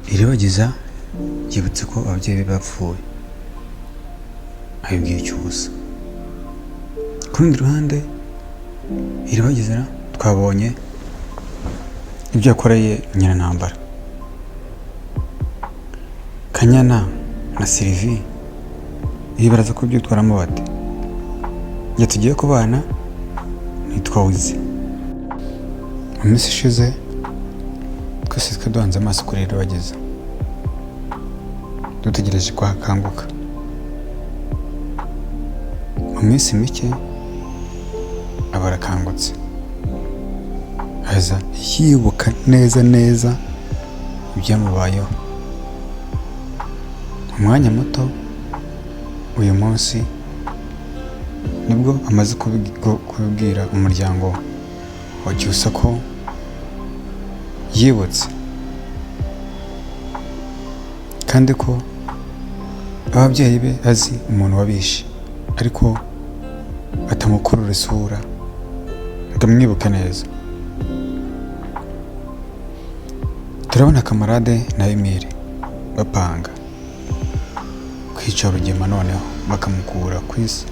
Iribagiza yibutse ko ababyeyi be bapfuye, abibwiye Cyusa. Ku rundi ruhande, Iribagiza twabonye ibyo yakoreye Nyirantambara. Kanyana na Sylvie ibi baraza kubyitwaramo bate? Igihe tugiye kubana ntitwawuzi. Mu minsi ishize twese twari duhanze amaso kuri Iribagiza, dutegereje ko akanguka. Mu minsi mike aba arakangutse, aza yibuka neza neza ibyamubayeho. Mu mwanya muto uyu munsi nibwo amaze kubibwira umuryango wa Cyusa ko yibutse kandi ko ababyeyi be azi umuntu wabishe, ariko atamukurura isura ngo amwibuke neza. Turabona Kamarade na Emile bapanga kwica Rugema, noneho bakamukura ku isi,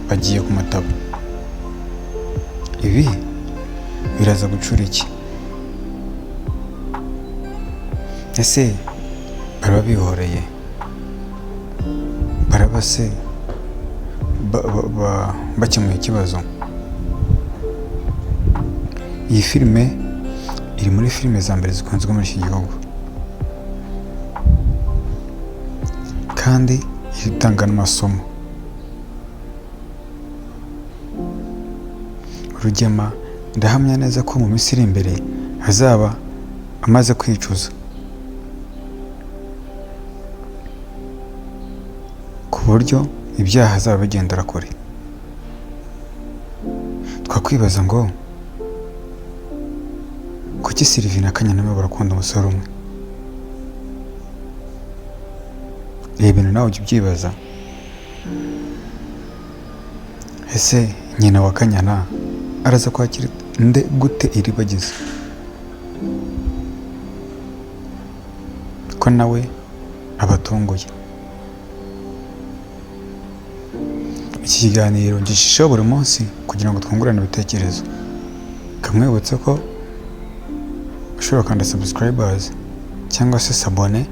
bagiye kumutaba. Ibi biraza gucura iki? Ese baraba bihoreye? Baraba se bakemuye ikibazo? Iyi filime iri muri filime za mbere zikunzwe muri iki gihugu, kandi itanga n'amasomo. Rugema ndahamya neza ko mu minsi iri imbere azaba amaze kwicuza ku buryo ibyaha azaba bigendera kure. Twakwibaza ngo kuki Sylvie na Kanyana barakunda umusore umwe? Ibi bintu nawe ujya ubyibaza. Ese nyina wa Kanyana araza kwakira nde gute Iribagiza, ko nawe abatunguye? Iki kiganiro ngishishaho buri munsi kugira ngo twungurane ibitekerezo. Kamwibutse ko ushobora gukanda subscribers cyangwa se s'abonner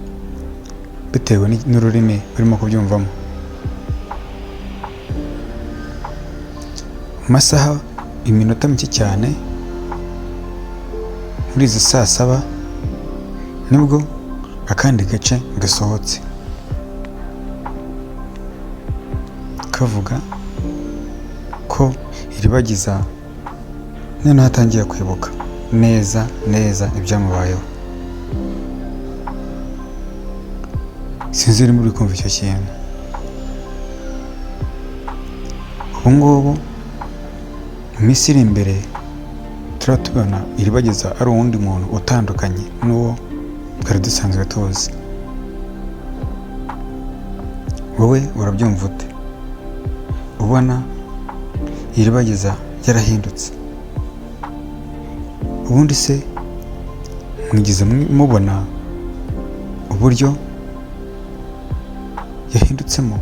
bitewe n'ururimi urimo kubyumvamo. Mu masaha iminota mike cyane muri izi saa saba nibwo akandi gace gasohotse kavuga ko Iribagiza noneho atangiye kwibuka neza neza ibyamubayeho. Sinzi niba uri kumva icyo kintu. Ubu ngubu mu minsi iri imbere turaba tubona Iribagiza ari uwundi muntu utandukanye n'uwo twari dusanzwe tuzi. Wowe urabyumva ute? Ubona Iribagiza yarahindutse? Ubundi se mwigeze mubona uburyo yahindutsemo,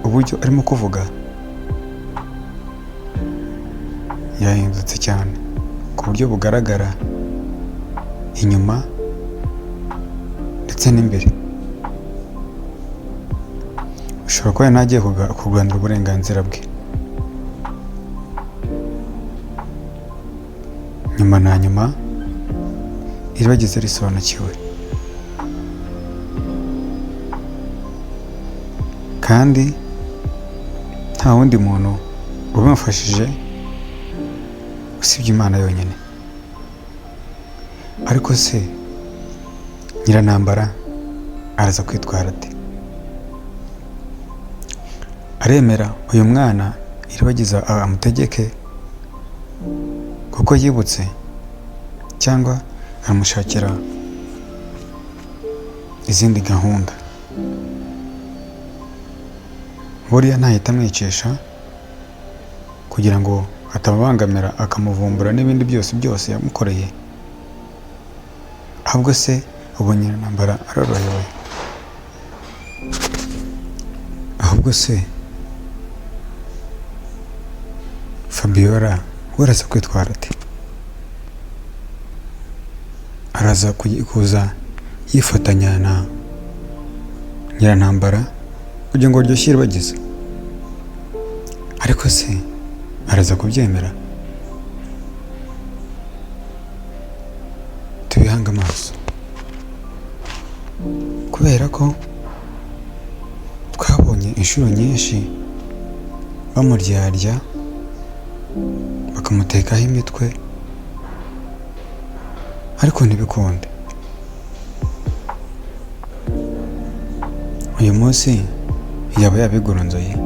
uburyo arimo kuvuga? Yahindutse cyane ku buryo bugaragara inyuma ndetse n'imbere. Ushobora kuba yanagiye kurwanira uburenganzira bwe. Nyuma na nyuma Iribagiza risobanukiwe, kandi nta wundi muntu ubimufashije usibye Imana yonyine. Ariko se Nyirantambara araza kwitwara ate? Aremera uyu mwana Iribagiza amutegeke kuko yibutse, cyangwa aramushakira izindi gahunda? Buriya ntahita amwicisha kugira ngo atamubangamira akamuvumbura n'ibindi byose byose yamukoreye? Ahubwo se Ubu Nyirantambara arorohewe. Ahubwo se Fabiola we araza kwitwara ate? Araza kuza yifatanya na Nyirantambara kugira ngo baryoshye Iribagiza, ariko se araza kubyemera? Tubihange amaso, kubera ko twabonye inshuro nyinshi bamuryarya, bakamutekaho imitwe, ariko ntibikunde. Uyu munsi yaba yabigoronzoye.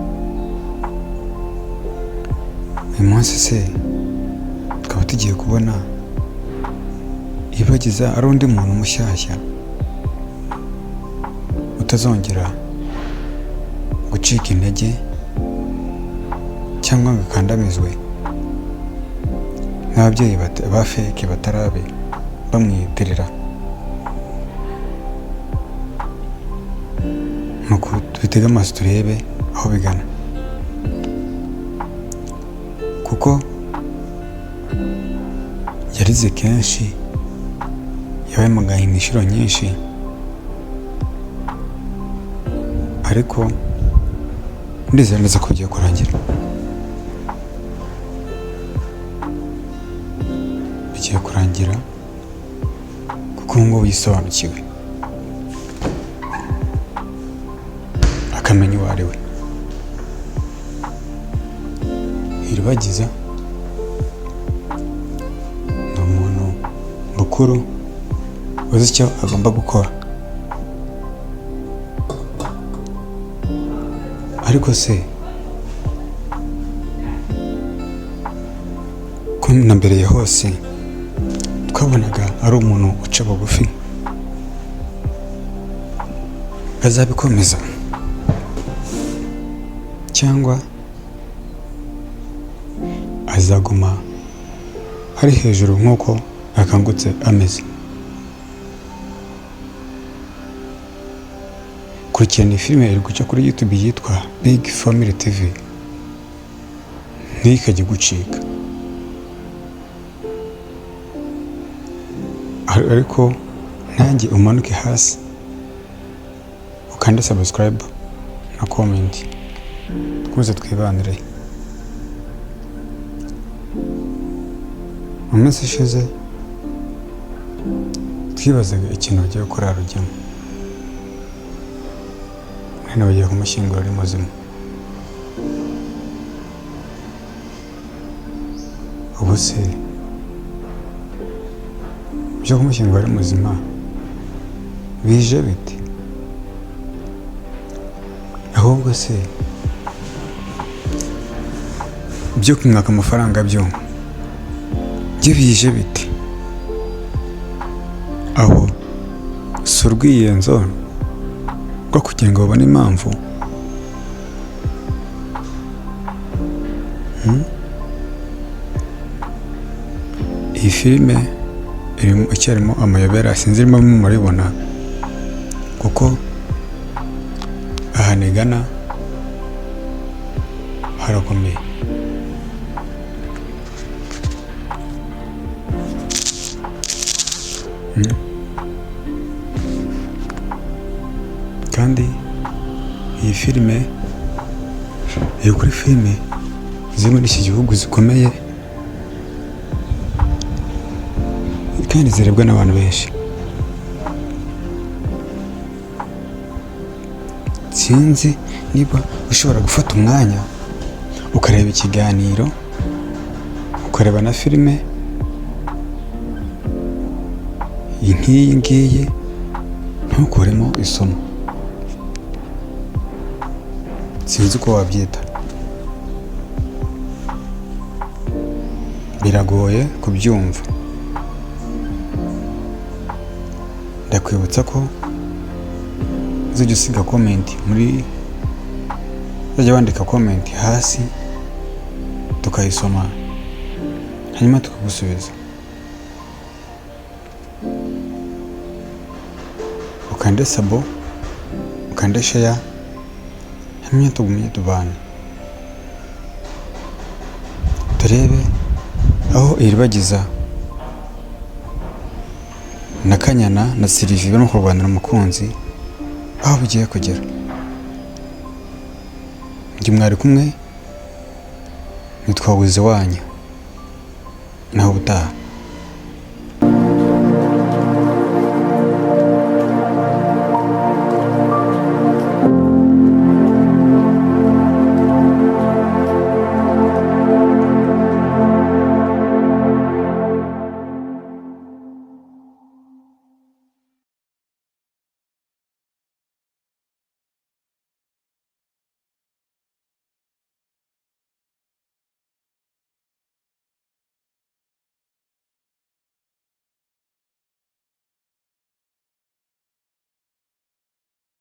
Uyu munsi se tukaba tugiye kubona Iribagiza ari undi muntu mushyashya utazongera gucika intege cyangwa ngo akandamizwe n'ababyeyi ba feke batarabe bamwitirira. Nuko tubitege amaso turebe aho bigana, kuko yarize kenshi, yabaye mu gahinda inshuro nyinshi, ariko ndizera neza ko bigiye kurangira. Bigiye kurangira kuko ubu ngubu yisobanukiwe, akamenya uwo ari we. Iribagiza ni umuntu mukuru uzi icyo agomba gukora, ariko se ko na mbere ya hose twabonaga ari umuntu uca bugufi, azabikomeza cyangwa azaguma ari hejuru nk'uko akangutse ameze? Kurikirana iyi filime iri guca kuri YouTube yitwa Big Family TV, ntikajye gucika. Ariko nanjye umanuke hasi ukande subscribe na comment, twese twibanire. Mu minsi ishize twibazaga ikintu bagiye gukora Rugema, none bagiye kumushyingura ari muzima. Ubu se ibyo kumushyingura ari muzima bije bite? Ahubwo se ibyo kumwaka amafaranga byo bije bite? Aho si urwiyenzo rwo kugira ngo babone impamvu? Iyi filime icyarimo amayobera, sinzi irimo murabibona, kuko ahantu igana harakomeye. Kandi iyi filime iri kuri filime ziri muri iki gihugu zikomeye kandi zirebwa n'abantu benshi. Sinzi niba ushobora gufata umwanya ukareba ikiganiro, ukareba na filime nk'iyi ngiyi, ntukuremo isomo. Sinzi uko wabyita, biragoye kubyumva. Ndakwibutsa ko uzajya usiga comment muri, uzajya wandika comment hasi tukayisoma hanyuma tukagusubiza. Ukande sabo, ukande share, hanyuma tugumye tubane, turebe aho Iribagiza na Kanyana na Sylvie barimo kurwanira umukunzi, aho bigiye kugera. Njye mwari kumwe nitwa Wize wanyu, naho ubutaha.